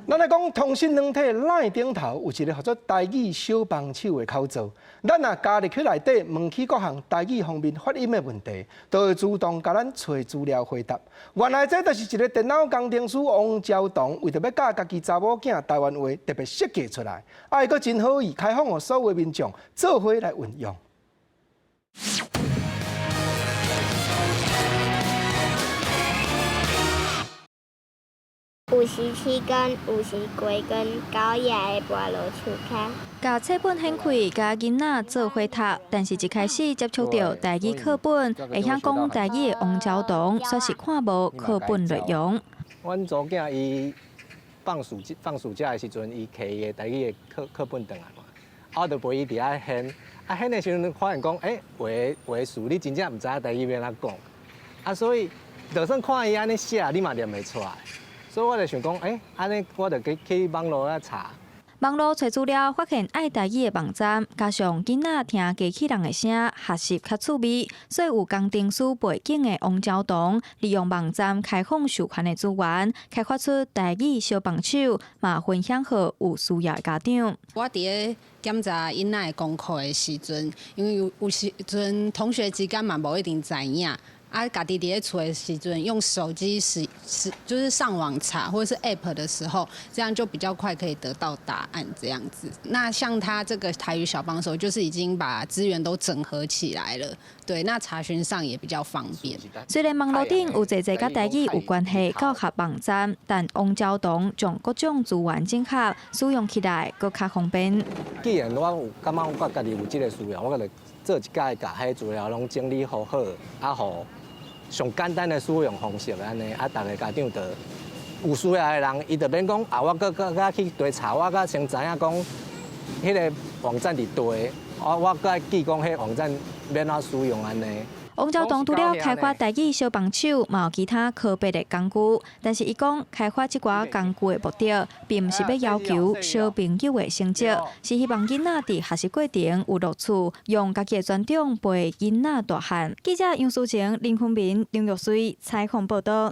咱來講通訊軟體 LINE 頂頭有一個號做台語小幫手的口座，咱若加入去內底問起各項台語方面發音的問題，都會自動共咱揣資料回答。原來這就是一個電腦工程師王昭同為著欲教家己查某囝台灣話特別設計出來，啊，伊閣真好意開放予所有民眾做伙來運用。57根、58根，狗也會跋落樹跤。共冊本掀開，共囡仔做伙讀，但是一開始接觸著台語課本，會曉講台語的王昭同，煞是看無課本內容。阮查某囝伊放暑假的時陣，伊提伊的台語的課本轉來嘛，啊，我就陪伊佇遐掀，啊掀的時陣發現講，欸，有的有的詞你真正毋知影台語欲按怎講，啊，所以就算看伊按呢寫，你嘛念袂出來。所以我就想講，欸，按呢我就去網路遐查。網路揣資料，發現愛台語的網站，加上囡仔聽機器人的聲，學習較趣味，所以有工程師背景的王昭同，利用網站開放授權的資源，開發出台語小幫手，嘛分享予有需要的家長。我佇咧檢查囡仔的功課的時陣，因為有時陣同學之間嘛無一定知影。啊，家己佇咧厝的時陣，用手機使就是上網查或者是 App 的時候，這樣就比較快可以得到答案。這樣子，那像他這個台語小幫手，就是已經把資源都整合起來了。對，那查詢上也比較方便。雖然網路頂有濟濟佮台語有關係教學網站，但王昭同將各種資源整合，使用起來閣較方便。既然我有感覺我家己有這個需要，我就做一擺共彼資料攏整理好好，啊，予上簡單的使用方式按呢，啊，逐个家長就有需要的人，伊就免講啊，我閣閣閣去佗查，我閣先知影講，彼个網站佇佗，我閣愛記講彼網站欲按怎使用按呢。王昭同除了開發台語小幫手，嘛有其他科別的工具。但是伊講開發這寡工具的目的，並毋是欲要求小朋友的成績，是希望囡仔佇學習過程有樂趣，用家己的專長陪囡仔大漢。記者楊淑晴、林坤明、張玉水採訪報導。